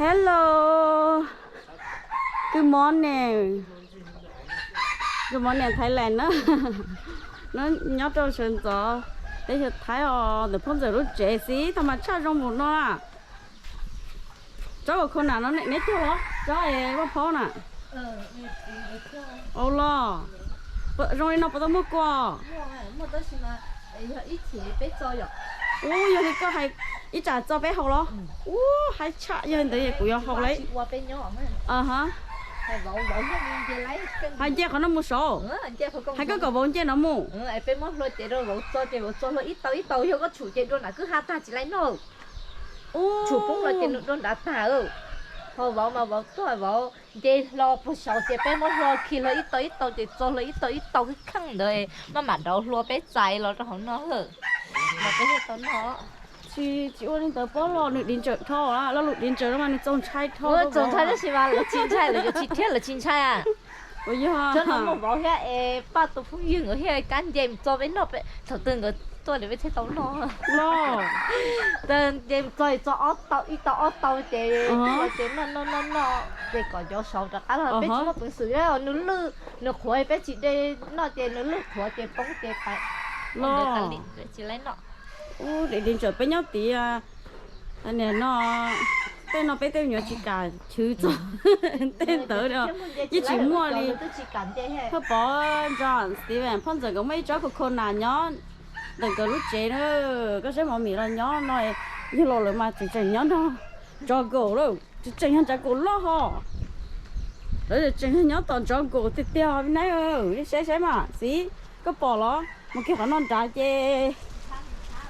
Hello. Good morning. Good morning Thailand na. No nyob rau sawv ntxov teb chaws Thaib os, ntawm phauj ntxawm lub tsev xwb, thaj mas tshaj zoo mus no na. Tsob kaus khau na no neb cog los, tsob es vaj phaub na. Au los, zoo li no puas tau muaj kua? Ub, yog li koj hais ib tsam txo peb haus los? Ub, haib tshaj, yog li ntawd kuv yuav haus lauj. Hais nce qhov no mus saud, hais koj kom vauv nce no mus. Ib tau ib tau yog koj tshum ces dua nram kwj ha tag tsis laib noj. Tshum poob los ces nws dua nrad tag. Ho vauv mas vauv tuaj vauv nce hlo puag saud ces peb muab hlo khi hlo ib tau ib tau ces txo hlo ib tau ib tau kheej kheej ntawd maj mam rauv hlua peb txais los rau hauv no. Los peb thiaj tau noj. Tsis, tsis ua li ntawd pob los nws div ntsawm dhau, lo lus div ntsawm no mas nws txaus ntshai dhau. Txaus ntshai tab sis mas lawv tsis ntshai, lawv yuav tsis thiab lawv tsis ntshai. Ua yog tsob no muaj vauv thiab es paj tus phooj ywg nkawd thiaj kab nce mus txo peb noj, thaum twg nkawd tuaj lawm peb thiaj tau noj. Los nce mus txo txo ob tau ib tau ob tau ces ces noj noj noj noj ces kom cov saud rov qab los peb tsis muaj peev xwm, nws lwj nws qhuav peb tsis de noj ces nws lwj qhuav ces poob ces pais los tsis laib noj. Ub, div ntsawm peb nyob tid. Niam no, tej no peb tej me nyuam tsis kam chwv txog tej ntawd, yeej tsis muaj li. Thaj pov John Steven, phauj ntxawm nkawd muaj ib tsob kaus khau na nyob ntawm nkawd lub tsev na. Koj saib mov mim los nyob no, yawg laus lawv mas tseem tseem nyob nrog tsov kaus lawm, tseem tseem yog tsov kaus loj ho. Lawv tseem yog nyob tom tsov kaus tiag tiag vim nab, saib saib mas xib, koj pom los? Mus kiag qhov no nrad ces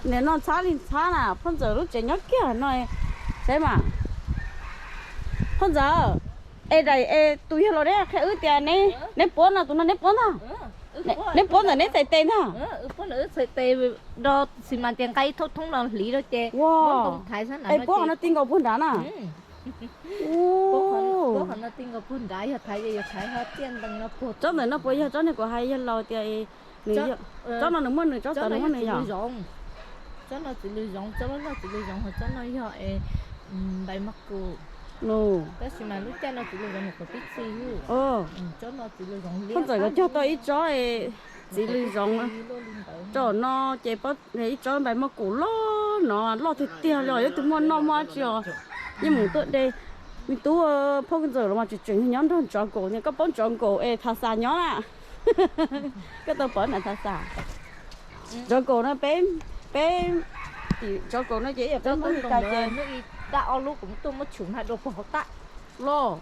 nim no ntxhab li ntxhab na, phauj ntxawm lub tsev nyob kiag no. Saib mas, phauj ntxawm, es daim es tus yawg laus neb qhia wb tias neb puab no, tus no neb puab ntag, neb puab ntawm neb txhais tes ntag. Es puab qhov no ti nkaus puag nrad na. Tsob ntawm no puas yog tsob niag kuv hais yawg laus tias nws, tsob no nws muaj nws, tsob tod nws muaj nws yom? Tsob no txiv lws zoov, tsob loj loj txiv lws zoov, ho tsob no yog npais maj kus. Tab sis mas lub caij no txiv lws zoov nyuam qhuav pib txi. Tsob no txiv lws zoov, phauj ntxawm nkawd cog tau ib tsob txiv lws zoov rau no ces ib tsob npais maj kus loj no, loj tiag tiag li os, yog tus muaj noj muaj dab tsi os. Yeej mus tuaj de. Me tub, phauj ntxawm los mas tseem tseem nyob nrog tsov kaus, koj paub tsov kaus es Thav Xas nyob na. Koj tau pom na Thav Xas? Tsov kaus no peb, peb, tsov kaus no ces ib yam peb Hmoob Meskas ces dab ob lub kuv tuaj muab tshum na dua puag hauv tag los.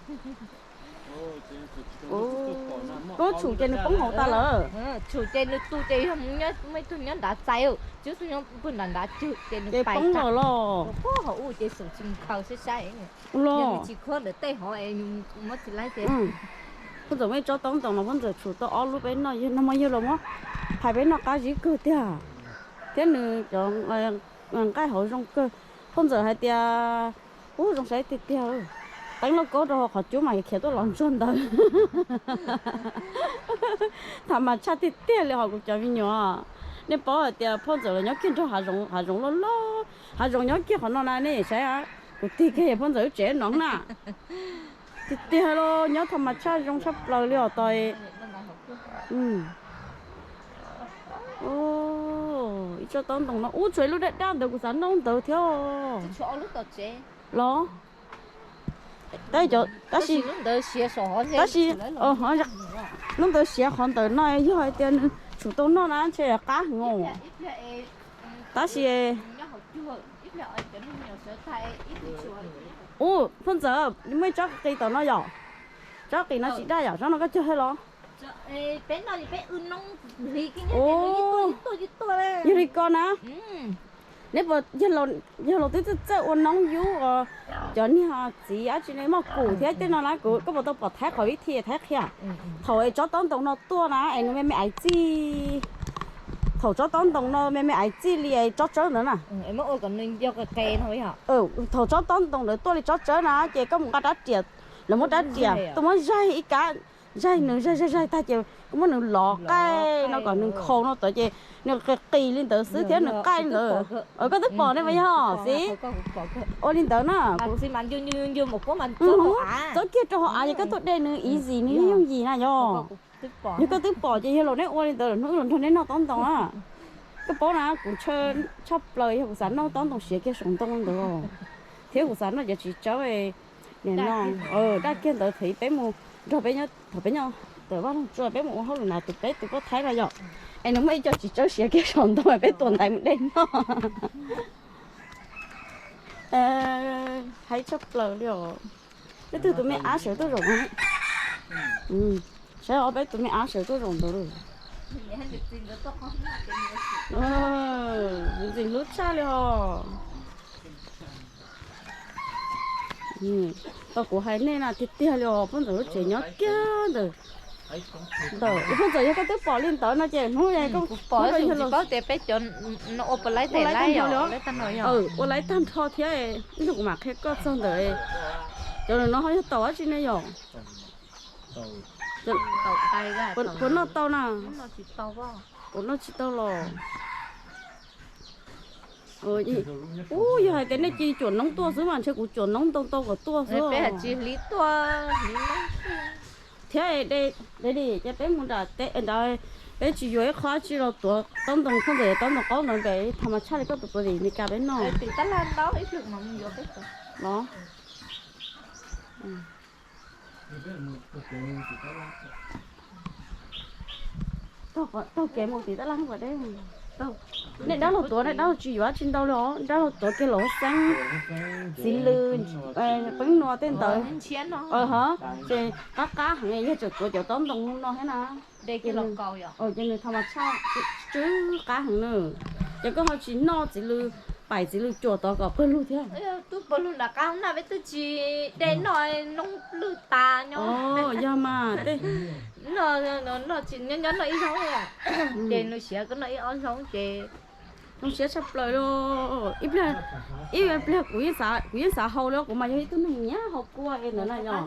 Koj tshum ces nws poob hauv tag lawm. Tshum ces nws tu ces yog muaj ib tug nyob nrad txais, tsis tug nyob puag nrad nrad cwg ces nws pais poob lawm los. Puag hauv ub ces xum tsis khaws saib saib los. Tsis khuab ntawm tej hov es muab tsis laib ces. Phauj ntxawm muaj ib tsob taub ntoos mas phauj ntxawm tshum tau ob lub peb noj, yawg no mas yawg los muab phais peb noj qab zib kawg tiag. Thiab nws cov nqaij hauv zoo kawg. Phauj ntxawm hais tias, ub, zoo saib tiag tiag. Teeb lauj kaub rau hauv qhov cub mas khiav tuaj los ntsuag ntawd. Tham mas tshaj tiag tiag li hos kuv cov me nyuam. Nej paub hais tias phauj ntxawm los nyob kiag nrog hav zoov, hav zoov loj loj, hav zoov nyob kiag qhov no na, nej saib, kuv tig kiag phauj ntxawm lub tsev no na. Tiag tiag los nyob tham mas tshaj zoo tshaj plaws li os tos. Ib tsob taub ntoos no ub, tshuav ib lub daj daj ntawd kuv xav noj ntawd thiab. Los tab sis, tab sis lub ntawd siav qhov ntawm no, yog hais tias nws tshum tau noj na ntshe qab heev os. Tab sis, ub, phauj ntxawm, muaj ib tsob qis tom no yom? Tsob qis no tsis daj yom? Tsob no koj cog thiab los? Yog li ko na, neb puas, yawg laus twb txawj txawj ua noob yub os, cov niag txiv dab tsi ne, maj kus thiab tej no na, koj puas tau pom Thaib qhov vib thi Thaib qhia? Thaum es tsob taub ntoos no tuaj na es nws me me aiv txij, thaum tsob taub ntoos no me me aiv txij li tsob tsawb ntawd na. Thaum tsob taub ntoos ntawd tuaj li tsob tsawb na ces koj mus nqa rab riam, lawv muab rab riam tuaj muab zaig ib kab Zaig nws zaig zaig zaig tag ces koj muab nws lov qaij no kom nws nkhaus no tod ces nws qis qis li ntawd xwb thiab nws qaij li ntawd. Koj twb pom ne mas yog xib. Ua li ntawd na, txob kiag rau hauv av ces koj tuaj de nws easy, nws yooj yim na yog. Yog koj twb pom ces yog los neb ua li ntawd los hnub los nrog neb noj tob ntoo na. Koj paub na kuv ntshaw tshaj plaws yog kuv xav noj tob ntoo siav kiag saum ntoo ntawd thiab kuv xav noj cov txiv tsawb niam no daj kiag ntawd thiab peb mus nrog peb nyob thaum peb nyob tawm vaj loog tsua peb mus ua hauj lwm na tus peb tus poj thaib no yom. Es nws muaj ib co txiv tsawb siav kiag saum ntoo peb tua ntaiv mus de noj. Haib tshaj plaws li os. Peb tug tus me ab sawv tuaj zaum no. Saib os, peb tus me ab sawv tuaj zaum ntawd lawm. Ntxim hlub tshaj li os. Tau kuv hais nej na tiag tiag li os, poj ntxawm lub tsev nyob kiag ntawm ntawm poj ntxawm, yog koj twb pom li ntawd no ces hnub ua laiv tag nrho thiab, ib ntsis kuv mam qhia koj txog ntawm cov no ho yog taum dab tsi ne yom. Puas noj tau na? Puas noj tsis tau los? Ub, yog hais tias nej cia cuam noob tuaj xwb mas ntshe kuv cuam noob ntoo tau kom tuaj xwb. Thiab de, de li ces peb mus nram teb ntawd, peb tsis yuav ib qho dab tsi los tuav tob ntoo, poj ntxawm yuav tob ntoo qaub ntawd npem thaum mas tshaj li koj tus puas tim Meskas peb noj. Los taug kev mus tim tab laj. Nej dab laug tuav, nej dab laug tsis yuav dab tsi ntau li os, dab laug tuav kiag los xeeb, txiv lws, peeb nua tej ntawd. Hov, ces qab qab heev, yog tseem tuav cov tob ntoo no thiab na. Ces nws thaum mas tshaj, tsw qab heev na. Ces koj ho tsis noj txiv lws, paim txiv lws cuam tod kom pawg lug thiab. Yog mas, noj ib zaug ces nws siav koj noj ib ob zaug ces zoo siab tshaj plaws li. Ib pliag, ib pliag kuv yeej xav, kuv yeej xav haus li, kuv mas yog ib tug neeg nyiam haus kua ntawd na yog.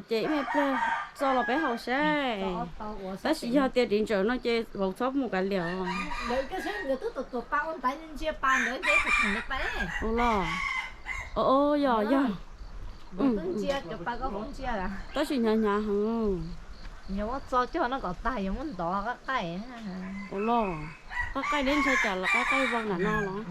Ces ib pliag txo los peb haus saib. Tab sis yog tias tiv tsawm no ces vauv txhob mus kav liam. Ua los, yog, yog. Tab sis hnyav hnyav heev. Ua los, qaij qaij neb ntshai cas los qaij qaij vau nram no los.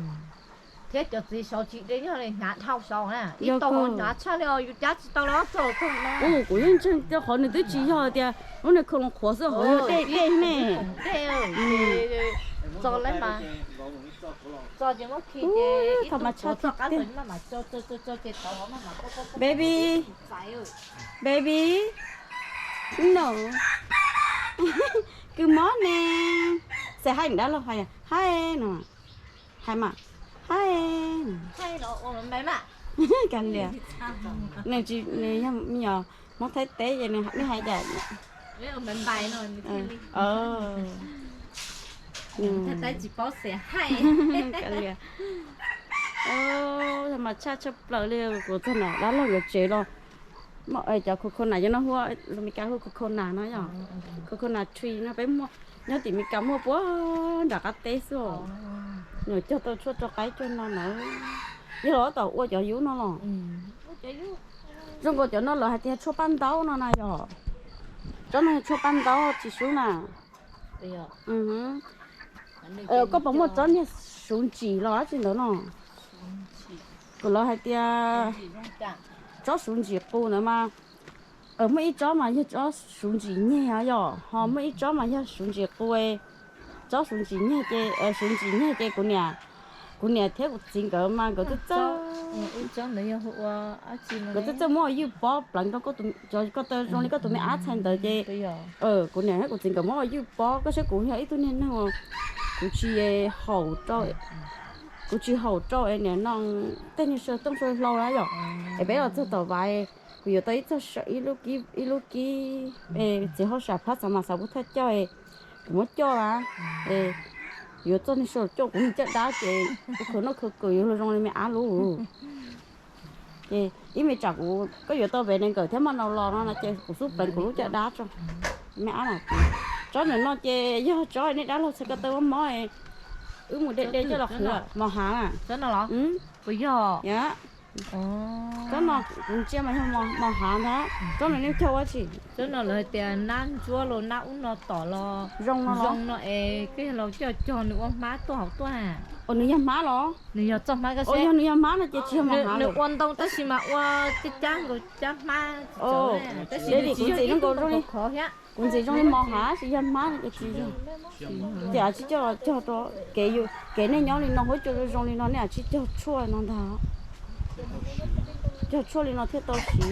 Thiab cov txiv saud tsis de nyob li hnyav dhau saud na, ib tau hauv hnyav tshaj li os, yus cab tsis tau los txog txog no. Kuv yeej ntseeg tias qhov nws twb tsis yog tias lub niag khau loos qhuav xwb, qhov yog dej dej ne. Txog lawm mas txog ces muab khi ces ib tug txog qab los maj mam tso tso tso tso ces tau maj mam. Baby, baby, no, good morning. Say hi dab laug, hi no. Hi ma, hi. Kav liam. Nws tsis, nws yog me nyuam Hmoob Thaib teb ces nws, nws hais cas Kav liam. Mas tshaj tshaj plaws li, kuv txog na dab laug yuav tsev los. Cov coconut yog no hu, Meskas hu coconut no yog. Coconut tree no peb muaj, nyob tim Meskas muaj puag nram qab teb xwb. Nws cog tau tshuaj rau qaib cuag no na. Yog los tom ua cov yub no los. Zoo nkaus cov no lawv hais tias tshuaj paj ntaub no na yog. Tsob no tshuaj paj ntaub tsis sub na. Koj puas muaj tsob niag suv ntsim los dab tsi ntawd no? Kuv lawv hais tias tsob suv ntsim qus ntawd mas, muaj ib tsob mas yog tsob suv ntsim nyeg yog, ho muaj ib tsob mas yog suv ntsim qus. Tsob suv ntsim nyeg ces, suv ntsim nyeg ces kuv niam, kuv niam thiab kuv txiv nkawd mas nkawd txawj txawj, nkawd txawj txawj muab ua ywj pob pleev rau ko taw zoo li koj tus me ab txhais ntawd ces kuv niam thiab kuv txiv nkawd muab ua ywj pob. Koj saib kuv yog ib tug niag neeg uas kuv tsis haum rau, kuv tsis haum rau es niam no tej niag saw tooj saw hlau na yom. Es peb los txog tom Vaiv, kuv yuav tau ib txog ib lub kib, ib lub kib, txiv hauj sam phab xav mas xav pub thaj coj, kuv muab coj na, yuav txog niag saw coj kuv niag caj dab ces kuv khaws noj khaws kawm yuav luag zoo li me ab lub. Ces ib me tsam kuv koj yuav tau vem ne nkawm thiab maj nau los no no ces kuv xub pleev kuv lub caj dab tso. Me ab, tsob ntawm no ces yog tsob nej dab laug txhais ko taw mob mob, wb mus de de coj los qhwv. Mos hav na. Tsob no los? Puas yog? Tsob no kuv ntsia mas yog mos hav ntag. Tsob no nej cog ua tsi? Tsob no lawv hais tias nab ntsuab los nab ub no tom los zoo no, zoo no es koj yog los coj cog nws ua hmab tuaj hauv tuaj. Ua nws yog hmab los? Nws yog txoj hmab, yog nws yog hmab no ces tsis yog mos hav. Nws ua ntoo tab sis mas ua cab cab nkaus cab hmab. Tab sis kuv ntxim zoo nkaus zoo li, kuv ntxim zoo li mos hav tab sis yog hmab no ces tsis yog. Ces tsis coj los cog rau kev, kev nej nyob li no huab cua zoo li no nej tsis cog tshuaj no ntag. Cog tshuaj li no thiaj tau siv.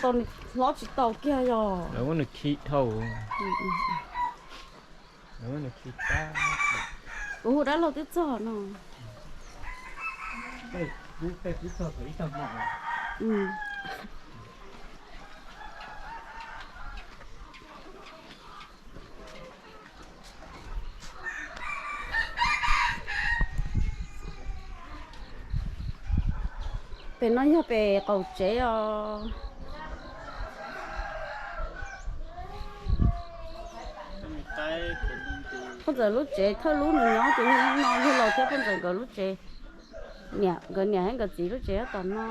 Tau nws hlob tsis tau kiag yog. Muab nws khi dhau. Kuv hu dab laug twb txog no. Pem no yog pem qaum tsev os. Phooj Ntxawm lub tsev thawj lub nws nyob ces yog lub no, yog laus thiab Phooj Ntxawm nkawd lub tsev. Niam, nkawd niam thiab nkawd txiv lub tsev tom no.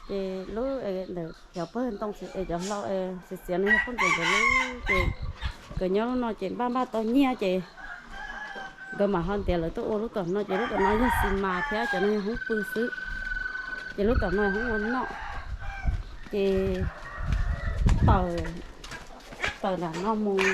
Ces lub ntawm cov pawg ntoo es cov hlau xiav xiav no yog Phooj Ntxawm nkawd lub, ces nkawd nyob lub no ces npaj npaj tau nyiaj ces nkawd mam ho ntiav lawv tuaj ua lub tom no, ces lub tom no yog xi mas thiab cov no yog hoob pw xwb. Ces lub tom no yog hoob ua noj. Ces tawm, tawm nram no mus